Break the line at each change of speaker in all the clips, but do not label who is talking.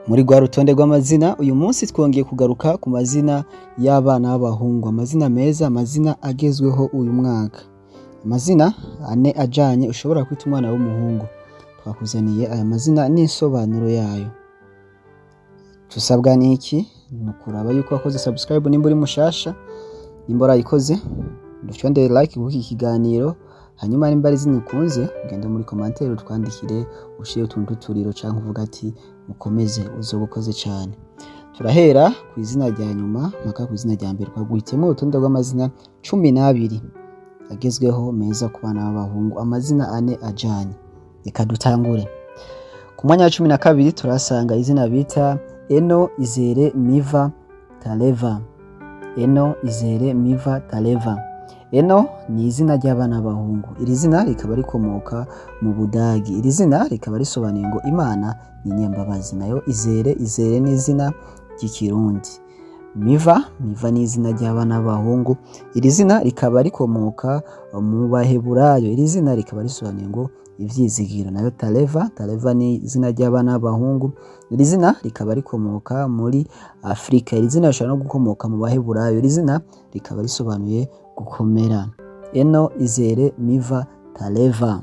Muri rwa rutonde rw'amazina, uyu munsi twongeye kugaruka ku mazina y'abana b'abahungu, amazina meza, amazina agezweho uyu mwaka. Amazina ane ajanye ushobora kwita umwana w'umuhungu. Twakuzaniye aya mazina n'insobanuro yayo. Tusabwa niki? Ni ukuraba yuko wakoze subscribe nimba uri mushasha, nimba warayikoze dufyondere like kuri iki kiganiro, hanyuma nimba ari izina ukunze ugende muri commentaire utwandikire, ushire utuntu tw'uturiro canke uvuga ati mukomeze, uzoba ukoze cane. Turahera ku izina rya nyuma mpaka ku izina rya mbere. Twaguhitiyemwo urutonde rw'amazina 12 agezweho meza ku bana b'abahungu, amazina ane ajanye. Reka dutangure. Ku mwanya wa 12 turahasanga izina bita Eno Izere Miva Taleva. Eno Izere Miva Taleva. Eno ni izina ry'abana b'abahungu. Iri zina rikaba rikomoka mu Budagi. Iri zina rikaba risobanuye ngo Imana ni inyembabazi. Nayo Izere, Izere ni izina ry'Ikirundi. Miva, Miva ni izina ry'abana b'abahungu. Iri zina rikaba rikomoka mu Baheburayo. Iri zina rikaba risobanuye ngo ivyizigiro. Nayo Taleva, Taleva ni izina ry'abana b'abahungu. Iri zina rikaba rikomoka muri Afrika. Iri zina rishobora no gukomoka mu Baheburayo. Iri zina rikaba risobanuye gukomera. Eno Izere Miva Taleva.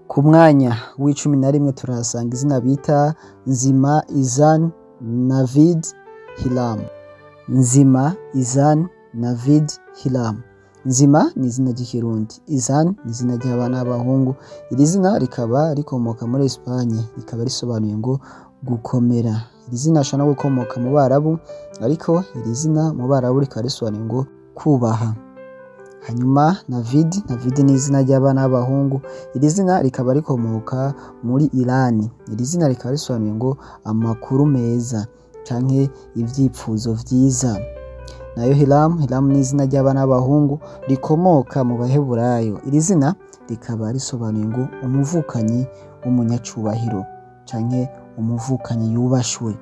Ku mwanya w'11 turahasanga izina bita Nzima Izan Navid Hilam. Nzima Izan Navid Hilam. Nzima ni izina ry'Ikirundi. Izan ni izina ry'abana b'abahungu. Iri zina rikaba rikomoka muri Espagne, rikaba risobanuye ngo gukomera. Iri zina rishobora no gukomoka mu Barabu, ariko iri zina mu Barabu rikaba risobanuye ngo kubaha. Hanyuma Navid, Navid ni izina ry'abana b'abahungu. Iri zina rikaba rikomoka muri Irani. Iri zina rikaba risobanuye ngo amakuru meza canke ivyipfuzo vyiza. Nayo Hilam, Hilam ni izina ry'abana b'abahungu rikomoka mu Baheburayo. Iri zina rikaba risobanuye ngo umuvukanyi w'umunyacubahiro canke umuvukanyi yubashwe.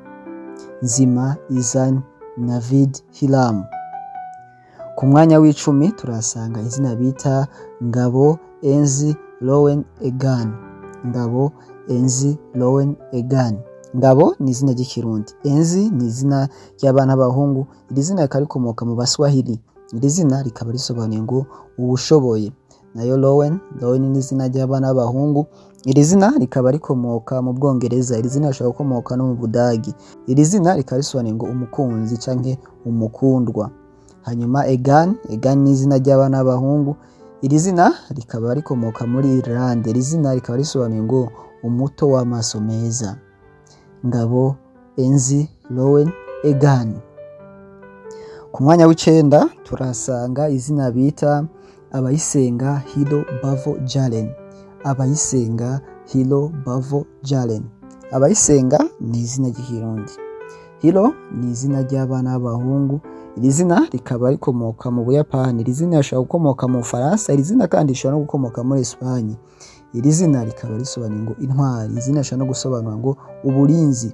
Nzima Izan Navid Hilam. Ku mwanya w'10 turahasanga izina bita Ngabo Enzi Lowen Egan. Ngabo Enzi Lowen Egan. Ngabo ni izina ry'Ikirundi. Enzi ni izina ry'abana b'abahungu. Iri zina rikaba rikomoka mu Baswahili. Iri zina rikaba risobanuye ngo uwushoboye. Nayo Lowen, Lowen ni izina ry'abana b'abahungu. Iri zina rikaba rikomoka mu Bwongereza. Iri zina rishobora gukomoka no mu Budagi. Iri zina rikaba risobanuye ngo umukunzi canke umukundwa. Hanyuma Egan, Egan ni izina ry'abana b'abahungu. Iri zina rikaba rikomoka muri Irlande. Iri zina rikaba risobanuye ngo umuto w'amaso meza. Ngabo Enzi Lowen Egan. Ku mwanya w'9 turahasanga izina bita Abayisenga Hilo Bavo Jalen. Abayisenga Hilo Bavo Jalen. Abayisenga ni izina ry'Ikirundi. Hilo ni izina ry'abana b'abahungu. Iri zina rikaba rikomoka mu Buyapani. Iri zina rishobora gukomoka mu Bufaransa. Iri zina kandi rishobora no gukomoka muri Espagne. Iri zina rikaba risobanuye ngo intwari. Iri zina rishobora no gusobanura ngo uburinzi.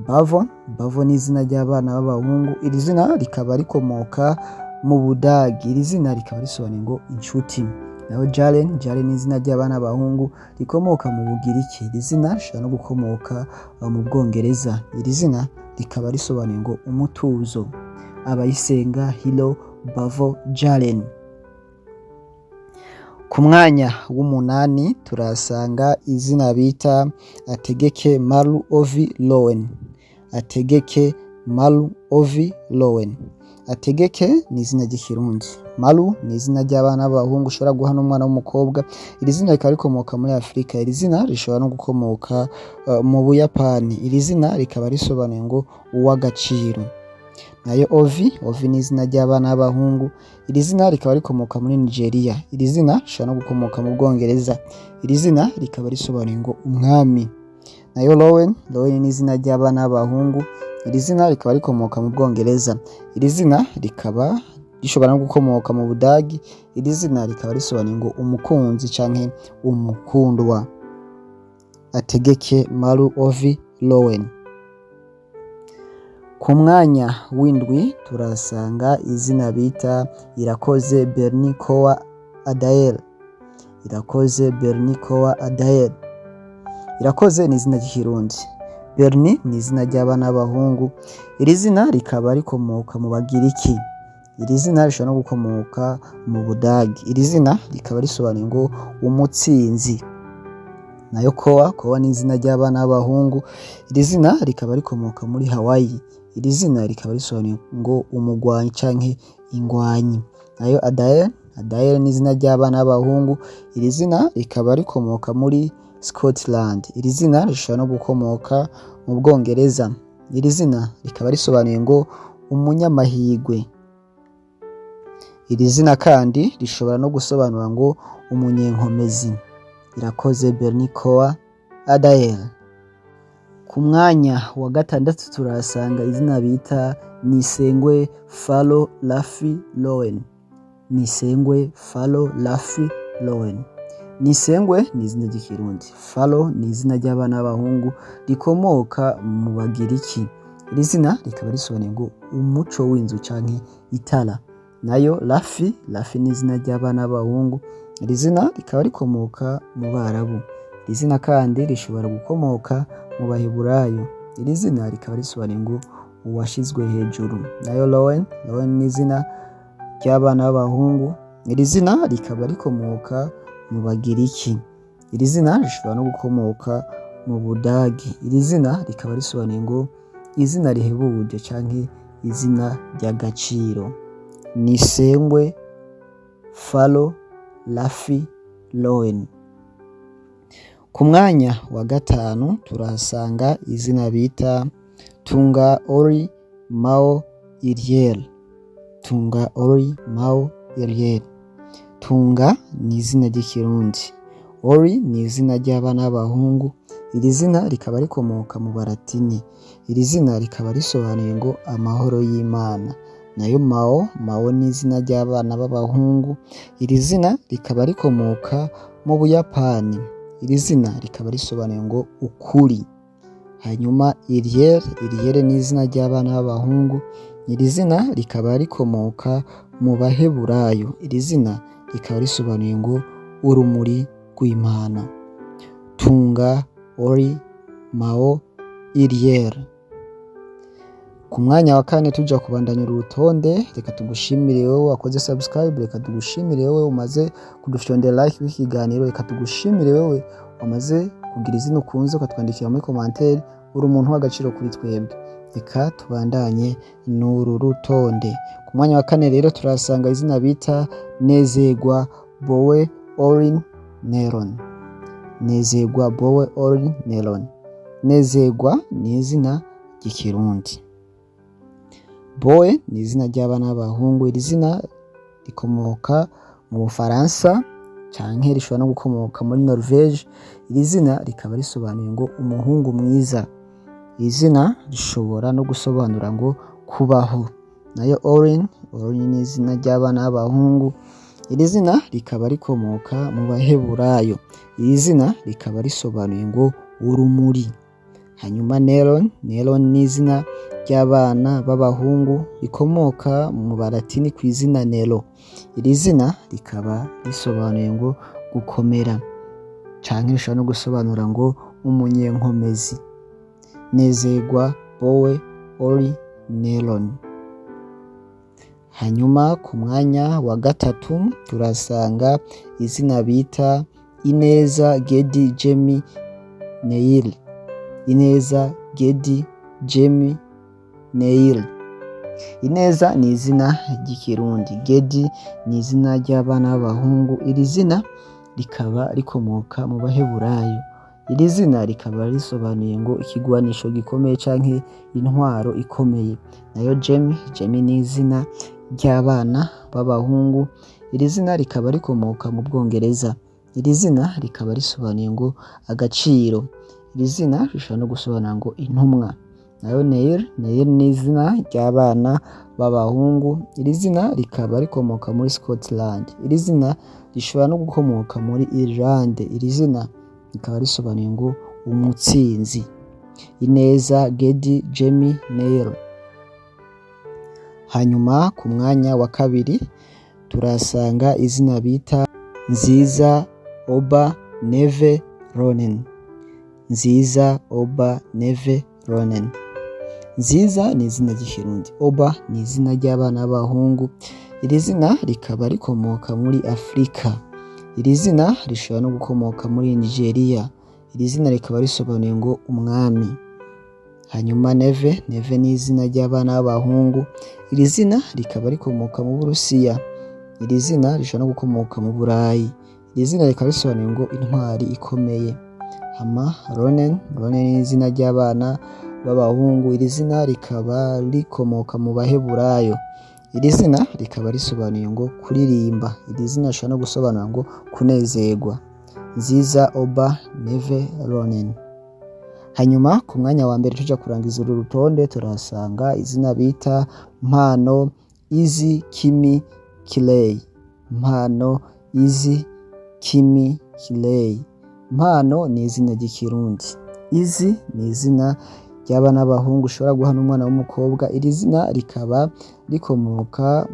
Bavo, Bavo ni izina ry'abana b'abahungu. Iri zina rikaba rikomoka mu Budagi. Iri zina rikaba risobanuye ngo inshuti. Naho Jalen, Jalen ni izina ry'abana b'abahungu rikomoka mu Bugiriki. Iri zina rishobora no gukomoka mu Bwongereza. Iri zina rikaba risobanuye ngo umutuzo. Abayisenga Hilo Bavo Jalen. Ku mwanya w'8 turahasanga izina bita Ategeke Maru Ovi Lowen. Ategeke Maru Ovi Lowen. Ategeke ni izina ry'Ikirundi. Maru ni izina ry'abana b'abahungu ushobora guha n'umwana w'umukobwa. Iri zina rikaba rikomoka muri Afrika. Iri zina rishobora no gukomoka mu Buyapani. Iri zina rikaba risobanuye ngo uw'agaciro. Nayo Ovi, Ovi ni izina ry'abana b'abahungu. Iri zina rikaba rikomoka muri Nigeria. Iri zina rishobora no gukomoka mu Bwongereza. Iri zina rikaba risobanuye ngo umwami. Nayo Lowen, Lowen ni izina ry'abana b'abahungu. Iri zina rikaba rikomoka mu Bwongereza. Iri zina rikaba rishobora no gukomoka mu Budagi. Iri zina rikaba risobanuye ngo umukunzi canke umukundwa. Ategeke Maru Ovi Lowen. Ku mwanya w'7 turahasanga izina bita Irakoze Berni Koa Adael. Irakoze Berni Koa Adael. Irakoze ni izina ry'Ikirundi. Bernie ni izina ry'abana b'abahungu. Iri zina rikaba rikomoka mu Bagiriki. Iri zina rishobora no gukomoka mu Budagi. Iri zina rikaba risobanuye ngo umutsinzi. Nayo Koa, Koa ni izina ry'abana b'abahungu. Iri zina rikaba rikomoka muri Hawaii. Iri zina rikaba risobanuye ngo umugwanyi canke ingwanyi. Nayo Adael, Adael ni izina ry'abana b'abahungu. Iri zina rikaba rikomoka muri Scotland. Iri zina rishobora no gukomoka mu Bwongereza. Iri zina rikaba risobanuye ngo umunyamahirwe. Iri zina kandi rishobora no gusobanura ngo umunyenkomezi. Irakoze Bernie, Koa, Adael. Ku mwanya wa gatandatu turahasanga izina bita Nisengwe Falo Rafi Lowen. Nisengwe Falo Rafi Lowen. Nisengwe ni izina ry'Ikirundi. Falo ni izina ry'abana b'abahungu rikomoka mu Bagiriki. Iri zina rikaba risobanuye ngo umuco w'inzu canke itara. Nayo Rafi, Rafi ni izina ry'abana b'abahungu. Iri zina rikaba rikomoka mu Barabu. Iri zina kandi rishobora gukomoka mu Baheburayo. Iri zina rikaba risobanuye ngo uwashizwe hejuru. Nayo Lowen, Lowen ni izina ry'abana b'abahungu. Iri zina rikaba rikomoka mu Bagiriki. Iri zina rishobora no gukomoka mu Budagi. Iri zina rikaba risobanuye ngo izina rihebuje canke izina ry'agaciro. Nisengwe Falo Rafi Lowen. Ku mwanya wa gatanu turahasanga izina bita Tunga Ori Mao Iriel. Tunga Ori Mao Iriel. Tunga ni izina ry'Ikirundi. Ori ni izina ry'abana b'abahungu. Iri zina rikaba rikomoka mu Balatini. Iri zina rikaba risobanuye ngo amahoro y'Imana. Nayo Mao, Mao ni izina ry'abana b'abahungu. Iri zina rikaba rikomoka mu Buyapani. Iri zina rikaba risobanuye ngo ukuri. Hanyuma Iriel, Iriel ni izina ry'abana b'abahungu. Iri zina rikaba rikomoka mu Baheburayo. Iri zina rikaba risobanuye ngo urumuri rw'Imana. Tunga Ori Mao Iriel. Ku mwanya wa kane tuja kubandanya uru rutonde, reka tugushimire wowe wakoze subscribe, reka tugushimire wowe umaze kudufyondera like w'ikiganiro, reka tugushimire wowe wamaze kugira izina ukunze ukatwandikira muri commentaire. Uri umuntu w'agaciro kuri twebwe. Reka tubandanye n'uru rutonde. Ku mwanya wa kane rero turasanga izina bita Nezerwa Bowe Orin Neron. Nezerwa Bowe Orin Neron. Nezerwa ni izina ry'Ikirundi. Bowe ni izina ry'abana b'abahungu. Iri zina rikomoka mu Bufaransa canke rishobora no gukomoka muri Norvege. Iri zina rikaba risobanuye ngo umuhungu mwiza. Iri zina rishobora no gusobanura ngo kubaho. Nayo Orin, Orin ni izina ry'abana b'abahungu. Iri zina rikaba rikomoka mu Baheburayo. Iri zina rikaba risobanuye ngo urumuri. Hanyuma Neron, Neron ni izina ry'abana b'abahungu rikomoka mu Balatini ku izina Nero. Iri zina rikaba risobanuye ngo gukomera canke rishobora no gusobanura ngo umunyenkomezi. Nezerwa Bowe Ori Neron. Hanyuma ku mwanya wa gatatu turasanga izina bita Ineza Gedi Jemi Neil. Ineza Gedi Jemi Neil. Ineza ni izina ry'Ikirundi. Gedi ni izina ry'abana b'abahungu. Iri zina rikaba rikomoka mu Baheburayo. Iri zina rikaba risobanuye ngo ikigwanisho gikomeye canke intwaro ikomeye. Nayo Jemi, Jemi ni izina ry'abana b'abahungu. Iri zina rikaba rikomoka mu Bwongereza. Iri zina rikaba risobanuye ngo agaciro. Iri zina rishobora no gusobanura ngo intumwa. Nayo Neil, Neil ni izina ry'abana b'abahungu. Iri zina rikaba rikomoka muri Scotland. Iri zina rishobora no gukomoka muri Irlande. Iri zina rikaba risobanuye ngo umutsinzi. Ineza Gedi Jemi Neil. Hanyuma ku mwanya wa kabiri turasanga izina bita Nziza Oba Neve Ronen. Nziza, Oba, Neve, Ronen. Nziza ni izina ry'Ikirundi, Oba ni izina ry'abana b'abahungu. Iri zina rikaba rikomoka muri Afurika. Iri zina rishobora no gukomoka muri Nigeria. Iri zina rikaba risobanuye ngo umwami. Hanyuma Neve, Neve ni izina ry'abana b'abahungu. Iri zina rikaba rikomoka mu Burusiya. Iri zina rishobora no gukomoka mu Burayi. Iri zina rikaba risobanuye ngo intwari ikomeye. Hama Ronen, Ronen ni izina ry'abana b'abahungu. Iri zina rikaba rikomoka mu Baheburayo. Iri zina rikaba risobanuye ngo kuririmba. Iri zina rishobora no gusobanura ngo kunezerwa. Nziza, Oba, Neve, Ronen. Hanyuma ku mwanya wa mbere, tuja kurangiza uru rutonde, turahasanga izina bita Mpano, Izi, Kimi, Kiley. Mpano, Izi, Kimi, Kiley. Mpano ni izina ry'Ikirundi. Izi ni izina ry'abana b'abahungu ushobora guha n'umwana w'umukobwa. Iri zina rikaba rikomoka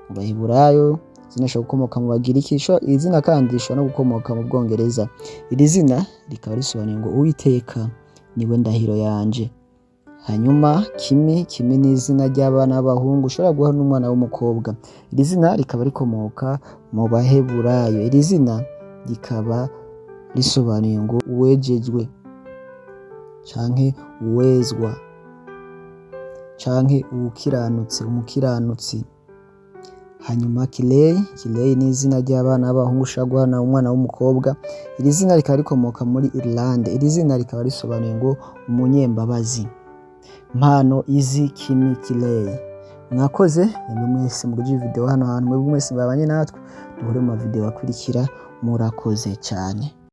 mu Baheburayo. Izina rishobora gukomoka mu Bagiriki. Iri zina kandi rishobora no gukomoka mu Bwongereza. Iri zina rikaba risobanuye ngo Uwiteka niwe ndahiro yanje. Hanyuma Kimi, Kimi ni izina ry'abana b'abahungu ushobora guha n'umwana w'umukobwa. Iri zina rikaba rikomoka mu Baheburayo. Iri zina rikaba risobanuye ngo uwejejwe canke uwezwa canke uwukiranutse, umukiranutsi. Hanyuma Kiley, Kiley ni izina ry'abana b'abahungu ushobora guha umwana w'umukobwa. Iri zina rikaba rikomoka muri Irlande. Iri zina rikaba risobanuye ngo umunyembabazi. Mpano, Izi, Kimi, Kiley. Mwakoze mwebwe mwese muguje video hano hantu, mwebwe mwese babanye natwe. Duhure mu mavideo akurikira. Murakoze cyane.